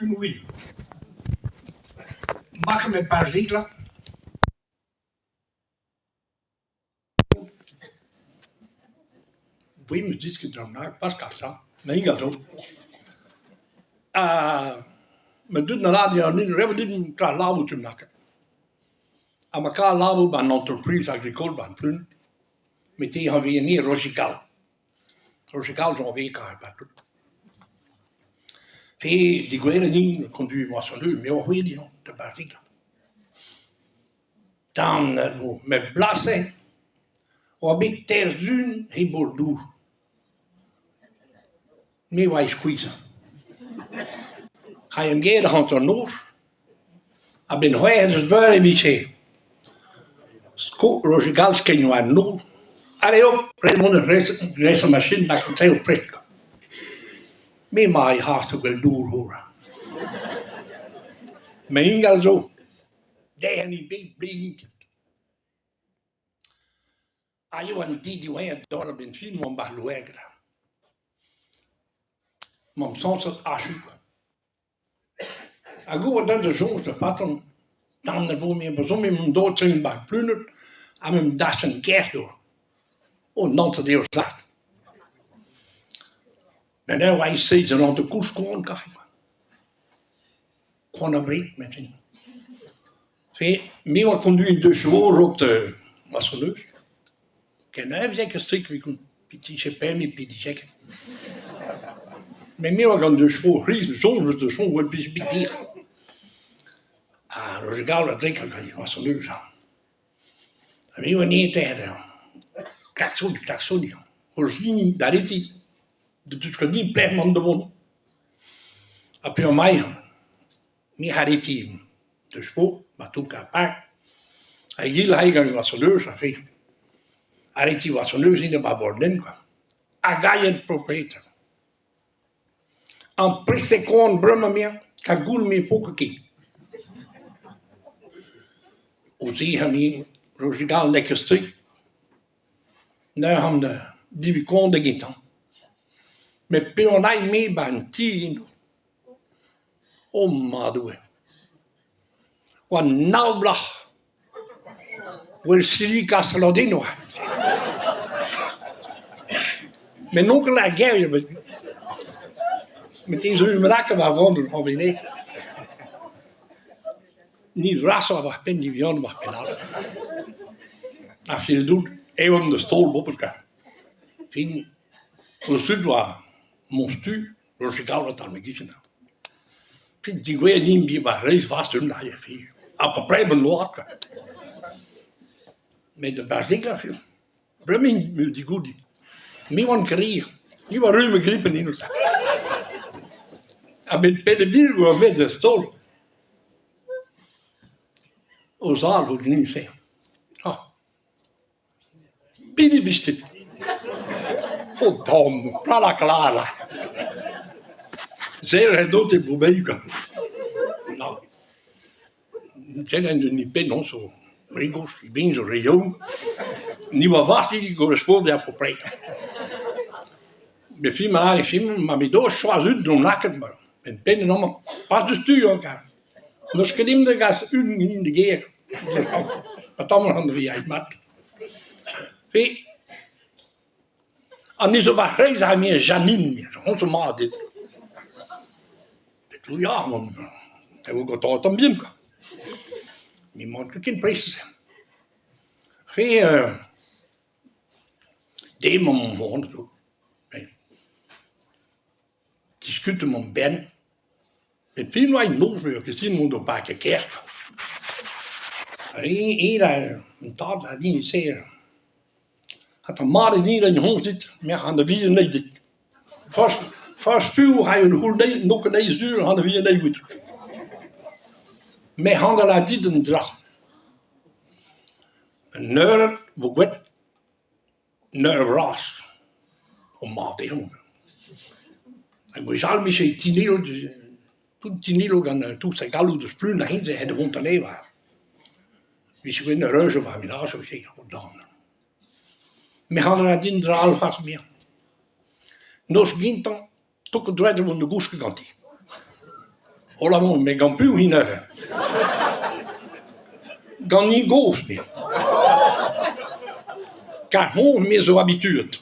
Un wech. Ma'c'h emañ Parziglañ. Boe 'm eus desket dra bennak, pas kalz tra, met ingal zo. Ha ma dud na lâr din ret eo din klask labour tu bennak. Ha ma kav labour 'ba an entreprise agricole 'ba an Plun, met te 'anvez anezhi Roger Gall. Roger Gall zo anvez kavet partout. Pe degouezhet int konduiñ moisson-neuze, me 'oa c'hwezhet dija da Barziglañ. Darn vo met blas-se oa bet teir zun he bol dour. Me oa e skuizhañ. Ha em gêr hanternoz, a-benn c'hwec'h eus beure e vije sko Roger Gall skeiñ war an nor. Ale hop, ret mont dres ar machin lak an traoù prest. Me 'ma e c'has da gwell dour ober. Me ingal zo. Dezhañ bet benniget. Ha eo an ti diwezhañ d'ober a-benn fin oamp 'ba Louergad. M'am sañset achu kwa. Hag ober da soñj da patron, darn a vo me brezhoneg mont d'ober traoù 'ba Pluned ha ma'm dachenn kaer d'ober. O nann eo sart. Met eñ oa e-seiz an hanter-koulz koant kazi kwa. Koant abred met fe me 'oa konduet deus a-raok da Massonneuse. Ken eñ vije ket strikt evit pitiche pemp pitiche ket. Met me 'oa gant deus vro c'hriz soñj 'meus deus soñj 'oa pizh bitir. Ha Roger Gall a drek gant Massonneuse. Ha me 'oa nemet klaksoniñ, klaksoniñ. O siniñ da aretiñ. Da dud ket din pelec'h emaon da vont. Ha peogwir me c'hareti deus po ma toug ar park hag egile aze gant Wassonneuse a fe. Aretiñ Wassonneuse int 'ba Borden kwa. Hag aet proprieter. An prestet koan bremañ 'mañ ka goul me 'po ket. O zehan eo Roger Gall n'eo ket strikt. Neuze an div koant da gentañ. Met peogwir me 'ba an ti eno. O ma Doue ! Oa nav bloaz 'wel siliñ saladennoù oa. Met n'on ket lâret ger ebet. Met te zo unan bennak war vont hañv Ni vrasoc'h war penn, ni vihanoc'h war penn all. Ar filedoù eon deus taol boped kwa. Fin o zud oa monstu Rochegaol e-tal ma gichen. Fin degouezhet int bet war reizh vras un aze fin. Ha pa an oad kwa. Met da barzhegañ fin. Bremañ int eo digoudi. Me oan krier. Me oa ruz ma gripenn eno. A-benn penn oa bet da staol. O zad vo din-se. Ah. Pini 'blij dit ? O tamm, plat ha klala. Se ret dont e boubeiñ Na. Kelenn un penaos zo re gozh, eben zo re yaouank. Ni oa vast evit correspondre à peu près. Met fin ma fin ma bet doh choaz ut d'hon lakaat en penn amañ. Pas deus tu kar. N'eus ket dimp da gas unan ganin da gêr. Ma tamm an dri mat. Pe an ni zo war c'hreiz ar me Janine, hon zo mat dit. Bet ya, mon e vo gantañ tamm bihan kwa. Me 'maon ket ken prest. Re dezhe 'maomp c'hoant zo. Diskutet 'maomp 'benn. Met piv 'noa noz eo ket sin mont d'o park e kêr. Eñ an tad a din se. Ha ta mat eo din reiñ hoñs dit, me anavezet anezhi dit. Forzh forzh piv 'ray un c'houl dezhi, n'o ket anezhi sur anavezet anezhi out. Me c'handal a dit un dra. Un eured 'vo gwraet Un eur vras. O mat eo. Ha gwechall 'vije tinello tout tinello gant tout sa galloud eus plun a-hent aet da vont anezhañ. 'Vije bet un eureujoù war menajoù ivez, o dan. Me c'hall a ra din dra all c'hoazh muiañ. Noz gentañ 'to ket droed da vont da gousket ganti. Hola met gant piv int neuze ? Gant hini gozh me. Kar hoñ me zo abituet.